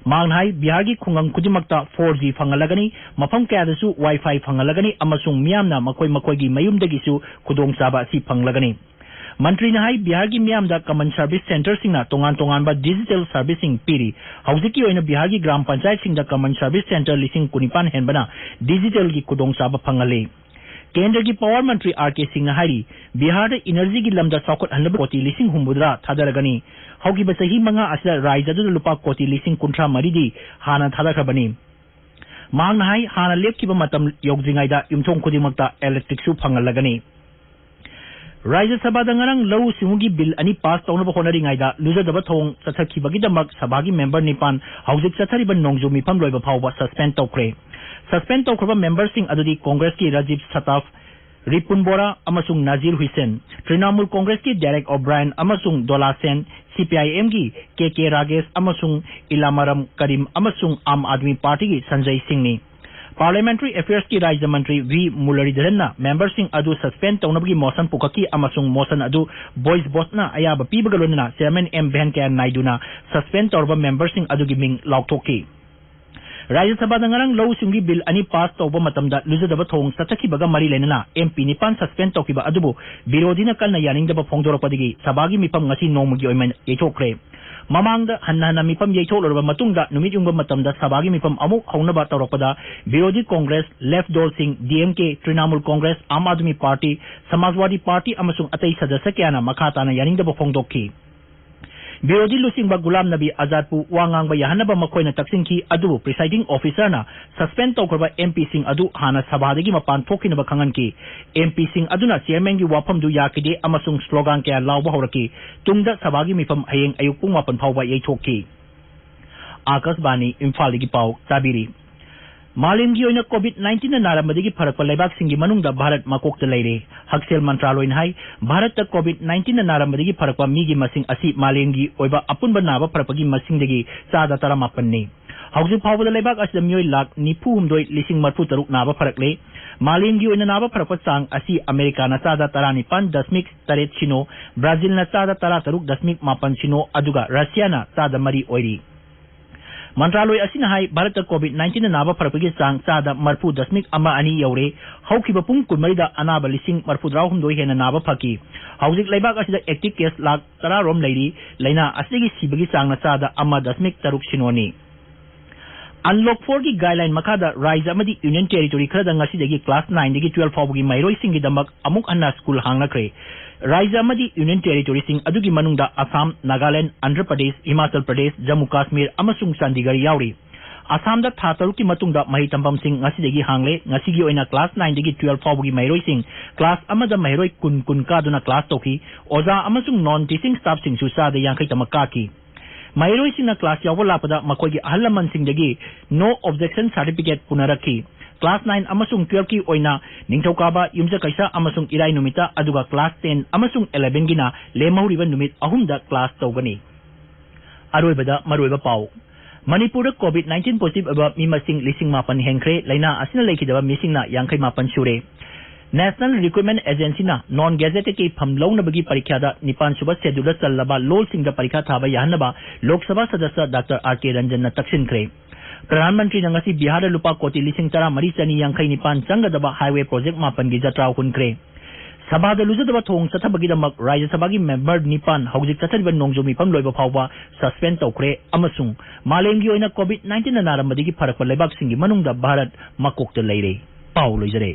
ꯃꯍꯥꯛꯅ ꯍꯥꯏ, ꯕꯤꯍꯥꯔꯒꯤ ꯈꯨꯡꯒꯪ ꯈꯨꯗꯤꯡꯃꯛꯇ ꯐꯣꯔ ꯖꯤ ꯐꯪꯍꯜꯂꯒꯅꯤ, ꯃꯐꯝ ꯀꯌꯥꯗꯁꯨ ꯋꯥꯏ ꯐꯥꯏ ꯐꯪꯍꯜꯂꯒꯅꯤ ꯑꯃꯁꯨꯡ ꯃꯤꯌꯥꯝꯅ ꯃꯈꯣꯏ ꯃꯈꯣꯏꯒꯤ ꯃꯌꯨꯝꯗꯒꯤꯁꯨ ꯈꯨꯗꯣꯡꯆꯥꯕ ꯑꯁꯤ ꯐꯪꯂꯒꯅꯤ꯫ ꯃꯟꯇ꯭ꯔꯤꯅ ꯍꯥꯏ, ꯕꯤꯍꯥꯔꯒꯤ ꯃꯤꯌꯥꯝꯗ ꯀꯃꯟ ꯁꯔꯚꯤꯁ ꯁꯦꯟꯇꯔꯁꯤꯡꯅ ꯇꯣꯉꯥꯟ ꯇꯣꯉꯥꯟꯕ ꯗꯤꯖꯤꯇꯦꯜ ꯁꯔꯚꯤꯁꯁꯤꯡ ꯄꯤꯔꯤ꯫ ꯍꯧꯖꯤꯛꯀꯤ ꯑꯣꯏꯅ ꯕꯤꯍꯥꯔꯒꯤ ꯒ꯭ꯔꯥꯝ ꯄꯟꯆꯥꯌꯠꯁꯤꯡꯗ ꯀꯃꯟ ꯁꯔꯚꯤꯁ ꯁꯦꯟꯇꯔ ꯂꯤꯁꯤꯡ ꯀꯨꯟꯅꯤꯄꯥꯟ ꯍꯦꯟꯕꯅ ꯗꯤꯖꯤꯇꯦꯜꯒꯤ ꯈꯨꯗꯣꯡꯆꯥꯕ ꯐꯪꯍꯜꯂꯤ꯫ ꯀꯦꯟꯗ꯭ꯔꯒꯤ ꯄꯥꯋꯔ ꯃꯟꯇ꯭ꯔꯤ ꯑꯥꯔ ꯀꯦ ꯁꯤꯡꯅ ꯍꯥꯏꯔꯤ, ꯕꯤꯍꯥꯔꯗ ꯏꯅꯔꯖꯤꯒꯤ ꯂꯝꯗ ꯆꯥꯎꯈꯠꯍꯟꯅꯕ ꯀꯣꯇꯤ ꯂꯤꯁꯤꯡ ꯍꯨꯝꯐꯨꯇꯔꯥ ꯊꯥꯗꯔꯒꯅꯤ꯫ ꯍꯧꯈꯤꯕ ꯆꯍꯤ ꯃꯉꯥ ꯑꯁꯤꯗ ꯔꯥꯖ꯭ꯌ ꯑꯗꯨꯗ ꯂꯨꯄꯥ ꯀꯣꯇꯤ ꯂꯤꯁꯤꯡ ꯀꯨꯟꯊ꯭ꯔꯥ ꯃꯔꯤꯗꯤ ꯍꯥꯟꯅ ꯊꯥꯗꯈ꯭ꯔꯕꯅꯤ꯫ ꯃꯍꯥꯛꯅ ꯍꯥꯏ, ꯍꯥꯟꯅ ꯂꯦꯞꯈꯤꯕ ꯃꯇꯝ ꯌꯧꯗ꯭ꯔꯤꯉꯩꯗ ꯌꯨꯝꯊꯣꯡ ꯈꯨꯗꯤꯡꯃꯛꯇ ꯏꯂꯦꯛꯇ꯭ꯔꯤꯛꯁꯨ ꯐꯪꯍꯜꯂꯒꯅꯤ꯫ ꯔꯥꯖ꯭ꯌ ꯁꯚꯥꯗ ꯉꯔꯥꯡ ꯂꯧꯎ ꯁꯤꯡꯎꯒꯤ ꯕꯤꯜ ꯑꯅꯤ ꯄꯥꯁ ꯇꯧꯅꯕ ꯍꯣꯠꯅꯔꯤꯉꯩꯗ ꯂꯨꯖꯗꯕ ꯊꯧꯑꯣꯡ ꯆꯠꯊꯈꯤꯕꯒꯤꯗꯃꯛ ꯁꯚꯥꯒꯤ ꯃꯦꯝꯕꯔ ꯅꯤꯄꯥꯟ ꯍꯧꯖꯤꯛ ꯆꯠꯊꯔꯤꯕ ꯅꯣꯡꯖꯨ ꯃꯤꯐꯝ ꯂꯣꯏꯕ ꯐꯥꯎꯕ ꯁꯁꯄꯦꯟ ꯇꯧꯈ꯭ꯔꯦ꯫ ꯁꯁꯄꯦꯟ ꯇꯧꯈ꯭ꯔꯕ ꯃꯦꯝꯕꯔꯁꯤꯡ ꯑꯗꯨꯗꯤ ꯀꯣꯡꯒ꯭ꯔꯦꯁꯀꯤ ꯔꯥꯖꯤꯕ ꯁꯇꯥꯐ, ꯔꯤꯄꯨꯟ ꯕꯣꯔꯥ ꯑꯃꯁꯨꯡ ꯅꯥꯖꯤꯔ ꯍꯨꯏꯁꯦꯟ, ꯇ꯭ꯔꯤꯅꯥꯃꯨꯜ ꯀꯣꯡꯒ꯭ꯔꯦꯁꯀꯤ ꯗꯦꯔꯦꯛ ꯑꯣꯕ꯭ꯔꯥꯏꯟ ꯑꯃꯁꯨꯡ ꯗꯣꯂꯥ ꯁꯦꯟ, ꯁꯤ ꯄꯤ ꯑꯥꯏ ꯑꯦꯝꯒꯤ ꯀꯦ ꯀꯦ ꯔꯥꯒꯦꯁ ꯑꯃꯁꯨꯡ ꯏꯂꯥꯃꯥꯔꯝ ꯀꯔꯤꯝ ꯑꯃꯁꯨꯡ ꯑꯥꯝ ꯑꯥꯗꯃꯤ ꯄꯥꯔꯇꯤꯒꯤ ꯁꯟꯖꯩ ꯁꯤꯡꯅꯤ꯫ ꯄꯥꯔꯂꯤꯌꯥꯃꯦꯟꯇꯔꯤ ꯑꯦꯐꯤꯌꯔꯁꯀꯤ ꯔꯥꯖ꯭ꯌ ꯃꯟꯇ꯭ꯔꯤ ꯚꯤ ꯃꯨꯔꯂꯤꯙꯔꯟꯅ ꯃꯦꯝꯕꯔꯁꯤꯡ ꯑꯗꯨ ꯁꯁꯄꯦꯟ ꯇꯧꯅꯕꯒꯤ ꯃꯣꯁꯟ ꯄꯨꯈꯠꯈꯤ ꯑꯃꯁꯨꯡ ꯃꯣꯁꯟ ꯑꯗꯨ ꯚꯣꯏꯁ ꯚꯣꯠꯅ ꯑꯌꯥꯕ ꯄꯤꯕꯒ ꯂꯣꯏꯅꯅ ꯆꯤꯌꯥꯔꯃꯦꯟ ꯑꯦꯝ ꯚꯦꯡꯀꯌꯥ ꯅꯥꯏꯗꯨꯅ ꯁꯁꯄꯦꯟ ꯇꯧꯔꯕ ꯃꯦꯝꯕꯔꯁꯤꯡ ꯑꯗꯨꯒꯤ ꯃꯤꯡ ꯂꯥꯎꯊꯣꯛꯈꯤ꯫ ꯔꯥꯖ꯭ꯌ ꯁꯚꯥꯗ ꯉꯔꯥꯡ ꯂꯧꯎ ꯁꯤꯡꯎꯒꯤ ꯕꯤꯜ ꯑꯅꯤ ꯄꯥꯁ ꯇꯧꯕ ꯃꯇꯝꯗ ꯂꯨꯖꯗꯕ ꯊꯧꯑꯣꯡ ꯆꯠꯊꯈꯤꯕꯒ ꯃꯔꯤ ꯂꯩꯅꯅ ꯑꯦꯝ ꯄꯤ ꯅꯤꯄꯥꯟ ꯁꯁꯄꯦꯟ ꯇꯧꯈꯤꯕ ꯑꯗꯨꯕꯨ ꯕꯤꯔꯣꯙꯤꯅ ꯀꯟꯅ ꯌꯥꯅꯤꯡꯗꯕ ꯐꯣꯡꯗꯣꯔꯛꯄꯗꯒꯤ ꯁꯚꯥꯒꯤ ꯃꯤꯐꯝ ꯉꯁꯤ ꯅꯣꯡꯃꯒꯤ ꯑꯣꯏꯅ ꯌꯩꯊꯣꯛꯈ꯭ꯔꯦ꯫ ꯃꯃꯥꯡꯗ ꯍꯟꯅ ꯍꯟꯅ ꯃꯤꯐꯝ ꯌꯩꯊꯣꯛꯂꯨꯔꯕ ꯃꯇꯨꯡꯗ ꯅꯨꯃꯤꯠ ꯌꯨꯡꯕ ꯃꯇꯝꯗ ꯁꯚꯥꯒꯤ ꯃꯤꯐꯝ ꯑꯃꯨꯛ ꯍꯧꯅꯕ ꯇꯧꯔꯛꯄꯗ ꯕꯤꯔꯣꯙꯤ ꯀꯣꯡꯒ꯭ꯔꯦꯁ, ꯂꯦꯐ ꯗꯣꯜꯁꯤꯡ, ꯗꯤ ꯑꯦꯝ ꯀꯦ, ꯇ꯭ꯔꯤꯅꯥꯃꯨꯜ ꯀꯣꯡꯒ꯭ꯔꯦꯁ, ꯑꯥꯝ ꯑꯥꯗꯃꯤ ꯄꯥꯔꯇꯤ, ꯁꯃꯥꯖꯋꯥꯗꯤ ꯄꯥꯔꯇꯤ ꯑꯃꯁꯨꯡ ꯑꯇꯩ ꯁꯗꯁ꯭ꯌ ꯀꯌꯥꯅ ꯃꯈꯥ ꯇꯥꯅ ꯌꯥꯅꯤꯡꯗꯕ ꯐꯣꯡꯗꯣꯛꯈꯤ꯫ ꯕꯤꯔꯣꯙꯤ ꯂꯨꯆꯤꯡꯕ ꯒꯨꯂꯥꯝ ꯅꯕꯤ ꯑꯖꯥꯗꯄꯨ ꯋꯥ ꯉꯥꯡꯕ ꯌꯥꯍꯟꯅꯕ ꯃꯈꯣꯏꯅ ꯇꯛꯁꯤꯟꯈꯤ, ꯑꯗꯨꯕꯨ presiding officerꯅ suspend ꯇꯧꯈ꯭ꯔꯕ MPꯁꯤꯡ ꯑꯗꯨ ꯍꯥꯟꯅ ꯁꯚꯥꯗꯒꯤ ꯃꯄꯥꯟ ꯊꯣꯛꯈꯤꯅꯕ ꯈꯪꯍꯟꯈꯤ꯫ MPꯁꯤꯡ ꯑꯗꯨꯅ chairmanꯒꯤ ꯋꯥꯐꯝꯗꯨ ꯌꯥꯈꯤꯗꯦ ꯑꯃꯁꯨꯡ slogan ꯀꯌꯥ ꯂꯥꯎꯕ ꯍꯧꯔꯛꯈꯤ꯫ ꯇꯨꯡꯗ ꯁꯚꯥꯒꯤ ꯃꯤꯐꯝ ꯍꯌꯦꯡ ꯑꯌꯨꯛ ꯄꯨꯡ ꯃꯥꯄꯟ ꯐꯥꯎꯕ ꯌꯩꯊꯣꯛꯈꯤ꯫ ꯑꯥꯀꯥꯁꯕꯥꯅꯤ, ꯏꯝꯐꯥꯜꯗꯒꯤ ꯄꯥꯎ ꯇꯥꯕꯤꯔꯤ꯫ ꯃꯥꯂꯦꯝꯒꯤ ꯑꯣꯏꯅ COVID nineteenꯅ ꯅꯥꯔꯝꯕꯗꯒꯤ ꯐꯔꯛꯄ ꯂꯩꯕꯥꯛꯁꯤꯡꯒꯤ ꯃꯅꯨꯡꯗ ꯚꯥꯔꯠ ꯃꯀꯣꯛꯇ ꯂꯩꯔꯦ꯫ ꯍꯛꯁꯦꯜ ꯃꯟꯇ꯭ꯔꯥꯂꯣꯏꯅ ꯍꯥꯏ, ꯚꯥꯔꯠꯇ COVID nineteenꯅ ꯅꯥꯔꯝꯕꯗꯒꯤ ꯐꯔꯛꯄ ꯃꯤꯒꯤ ꯃꯁꯤꯡ ꯑꯁꯤ ꯃꯥꯂꯦꯝꯒꯤ ꯑꯣꯏꯕ ꯑꯄꯨꯟꯕ ꯅꯥꯕ ꯐꯔꯛꯄꯒꯤ ꯃꯁꯤꯡꯗꯒꯤ ꯆꯥꯗ ꯇꯔꯥꯃꯥꯄꯟꯅꯤ꯫ ꯍꯧꯖꯤꯛ ꯐꯥꯎꯕꯗ ꯂꯩꯕꯥꯛ ꯑꯁꯤꯗ ꯃꯤꯑꯣꯏ ꯂꯥꯈ ꯅꯤꯐꯨ ꯍꯨꯝꯗꯣꯏ ꯂꯤꯁꯤꯡ ꯃꯔꯤꯐꯨ ꯇꯔꯨꯛ ꯅꯥꯕ ꯐꯔꯛꯂꯦ꯫ ꯃꯥꯂꯦꯝꯒꯤ ꯑꯣꯏꯅ ꯅꯥꯕ ꯐꯔꯛꯄ ꯆꯥꯡ ꯑꯁꯤ ꯑꯃꯦꯔꯤꯀꯥꯅ ꯆꯥꯗ ꯇꯔꯥꯅꯤꯄꯥꯟ ꯗꯁꯃꯤꯛ ꯇꯔꯦꯠ ꯁꯤꯅꯣ, ꯕ꯭ꯔꯥꯖꯤꯜꯅ ꯆꯥꯗ ꯇꯔꯥ ꯇꯔꯨꯛ ꯗꯁꯃꯤꯛ ꯃꯥꯄꯟ ꯁꯤꯅꯣ, ꯑꯗꯨꯒ ꯔꯁꯤꯌꯥꯅ ꯆꯥꯗ ꯃꯔꯤ ꯑꯣꯏꯔꯤ꯫ ꯃꯟꯇ꯭ꯔꯥꯂꯣꯏ ꯑꯁꯤꯅ ꯍꯥꯏ, ꯚꯥꯔꯠꯇ COVID nineteenꯅ ꯅꯥꯕ ꯐꯔꯛꯄꯒꯤ ꯆꯥꯡ ꯆꯥꯗ ꯃꯔꯤꯐꯨ ꯗꯁꯃꯤꯛ ꯑꯃ ꯑꯅꯤ ꯌꯧꯔꯦ꯫ ꯍꯧꯈꯤꯕ ꯄꯨꯡ ꯀꯨꯟꯃꯔꯤꯗ ꯑꯅꯥꯕ ꯂꯤꯁꯤꯡ ꯃꯔꯤꯐꯨ ꯇꯔꯥꯍꯨꯝꯗꯣꯏ ꯍꯦꯟꯅ ꯅꯥꯕ ꯐꯈꯤ꯫ ꯍꯧꯖꯤꯛ ꯂꯩꯕꯥꯛ ꯑꯁꯤꯗ active case ꯂꯥꯈ ꯇꯔꯥꯔꯣꯝ ꯂꯩꯔꯤ꯫ ꯂꯥꯏꯅꯥ ꯑꯁꯤꯗꯒꯤ ꯁꯤꯕꯒꯤ ꯆꯥꯡꯅ ꯆꯥꯗ ꯑꯃ ꯗꯁꯃꯤꯛ ꯇꯔꯨꯛ ꯁꯤꯅꯣꯅꯤ꯫ Unlock fourꯒꯤ guideline ꯃꯈꯥꯗ ꯔꯥꯖ꯭ꯌ ꯑꯃꯗꯤ Union Territory ꯈꯔꯗ ꯉꯁꯤꯗꯒꯤ class nineꯗꯒꯤ twelve ꯐꯥꯎꯕꯒꯤ ꯃꯍꯩꯔꯣꯏꯁꯤꯡꯒꯤꯗꯃꯛ ꯑꯃꯨꯛ ꯍꯟꯅ ꯁ꯭ꯀꯨꯜ ꯍꯥꯡꯅꯈ꯭ꯔꯦ꯫ ꯔꯥꯖ꯭ꯌ ꯑꯃꯗꯤ Union Territoryꯁꯤꯡ ꯑꯗꯨꯒꯤ ꯃꯅꯨꯡꯗ ꯑꯁꯥꯝ, ꯅꯥꯒꯥꯂꯦꯟꯗ, ꯑꯟꯙ꯭ꯔ ꯄ꯭ꯔꯗꯦꯁ, ꯍꯤꯃꯥꯆꯜ ꯄ꯭ꯔꯗꯦꯁ, ꯖꯝꯃꯨ ꯀꯥꯁꯃꯤꯔ ꯑꯃꯁꯨꯡ ꯆꯥꯟꯗꯤꯒꯔ ꯌꯥꯎꯔꯤ꯫ ꯑꯁꯥꯝꯗ ꯊꯥ ꯇꯔꯨꯛꯀꯤ ꯃꯇꯨꯡꯗ ꯃꯍꯩ ꯇꯝꯐꯝꯁꯤꯡ ꯉꯁꯤꯗꯒꯤ ꯍꯥꯡꯂꯦ꯫ ꯉꯁꯤꯒꯤ ꯑꯣꯏꯅ class nineꯗꯒꯤ twelve ꯐꯥꯎꯕꯒꯤ ꯃꯍꯩꯔꯣꯏꯁꯤꯡ class ꯑꯃꯗ ꯃꯍꯩꯔꯣꯏ ꯀꯨꯟ, ꯀꯨꯟ ꯀꯥꯗꯨꯅ class ꯇꯧꯈꯤ꯫ ꯑꯣꯖꯥ ꯑꯃꯁꯨꯡ non teaching staffꯁꯤꯡꯁꯨ ꯆꯥꯗ ꯌꯥꯡꯈꯩ ꯇꯃꯛ ꯀꯥꯈꯤ꯫ ꯃꯍꯩꯔꯣꯏꯁꯤꯡꯅ class ꯌꯥꯎꯕ ꯂꯥꯛꯄꯗ ꯃꯈꯣꯏꯒꯤ ꯑꯍꯜ ꯂꯃꯟꯁꯤꯡꯗꯒꯤ No Objection Certificate ꯄꯨꯅꯔꯛꯈꯤ꯫ Class nine ꯑꯃꯁꯨꯡ twelveꯀꯤ ꯑꯣꯏꯅ ꯅꯤꯡꯊꯧꯀꯥꯕ, ꯌꯨꯝꯁꯀꯩꯁ ꯑꯃꯁꯨꯡ ꯏꯔꯥꯏ ꯅꯨꯃꯤꯠꯇ, ꯑꯗꯨꯒ class ten ꯑꯃꯁꯨꯡ elevenꯒꯤꯅ ꯂꯦꯝꯍꯧꯔꯤꯕ ꯅꯨꯃꯤꯠ ꯑꯍꯨꯝꯗ class ꯇꯧꯒꯅꯤ꯫ ꯑꯔꯣꯏꯕꯗ ꯃꯔꯨꯑꯣꯏꯕ ꯄꯥꯎ꯫ ꯃꯅꯤꯄꯨꯔꯗ COVID nineteen positive ꯑꯣꯏꯕ ꯃꯤ ꯃꯁꯤꯡ ꯂꯤꯁꯤꯡ ꯃꯥꯄꯟ ꯍꯦꯟꯈ꯭ꯔꯦ꯫ ꯂꯥꯏꯅꯥ ꯑꯁꯤꯅ ꯂꯩꯈꯤꯗꯕ ꯃꯤꯁꯤꯡꯅ ꯌꯥꯡꯈꯩ ꯃꯥꯄꯟ ꯁꯨꯔꯦ꯫ National Recruitment Agencyꯅ non gazetteedꯀꯤ ꯐꯝ ꯂꯧꯅꯕꯒꯤ ꯄꯔꯤꯈ꯭ꯌꯥꯗ ꯅꯤꯄꯥꯟ ꯁꯨꯕ scheduleꯗ ꯆꯜꯂꯕ ꯂꯣꯜꯁꯤꯡꯗ ꯄꯔꯤꯈꯥ ꯊꯥꯕ ꯌꯥꯍꯟꯅꯕ ꯂꯣꯛ ꯁꯚꯥ ꯁꯗꯁ꯭ꯌ ꯗꯥꯛꯇꯔ ꯑꯥꯔ ꯀꯦ ꯔꯟꯖꯟꯅ ꯇꯛꯁꯤꯟꯈ꯭ꯔꯦ꯫ ꯄ꯭ꯔꯙꯥꯟ ꯃꯟꯇ꯭ꯔꯤꯅ ꯉꯁꯤ ꯕꯤꯍꯥꯔꯗ ꯂꯨꯄꯥ ꯀꯣꯇꯤ ꯂꯤꯁꯤꯡ ꯇꯔꯥꯃꯔꯤ ꯆꯅꯤ ꯌꯥꯡꯈꯩ ꯅꯤꯄꯥꯟ ꯆꯪꯒꯗꯕ highway project ꯃꯥꯄꯟꯒꯤ ꯖꯇ꯭ꯔꯥ ꯍꯨꯟꯈ꯭ꯔꯦ꯫ ꯁꯚꯥꯗ ꯂꯨꯖꯗꯕ ꯊꯧꯑꯣꯡ ꯆꯠꯊꯕꯒꯤꯗꯃꯛ ꯔꯥꯖ꯭ꯌ ꯁꯚꯥꯒꯤ member ꯅꯤꯄꯥꯟ ꯍꯧꯖꯤꯛ ꯆꯠꯊꯔꯤꯕ ꯅꯣꯡꯖꯨ ꯃꯤꯐꯝ ꯂꯣꯏꯕ ꯐꯥꯎꯕ suspend ꯇꯧꯈ꯭ꯔꯦ ꯑꯃꯁꯨꯡ ꯃꯥꯂꯦꯝꯒꯤ ꯑꯣꯏꯅ COVID nineteenꯅ ꯅꯥꯔꯝꯕꯗꯒꯤ ꯐꯔꯛꯄ ꯂꯩꯕꯥꯛꯁꯤꯡꯒꯤ ꯃꯅꯨꯡꯗ ꯚꯥꯔꯠ ꯃꯀꯣꯛꯇ ꯂꯩꯔꯦ꯫ ꯄꯥꯎ ꯂꯣꯏꯖꯔꯦ꯫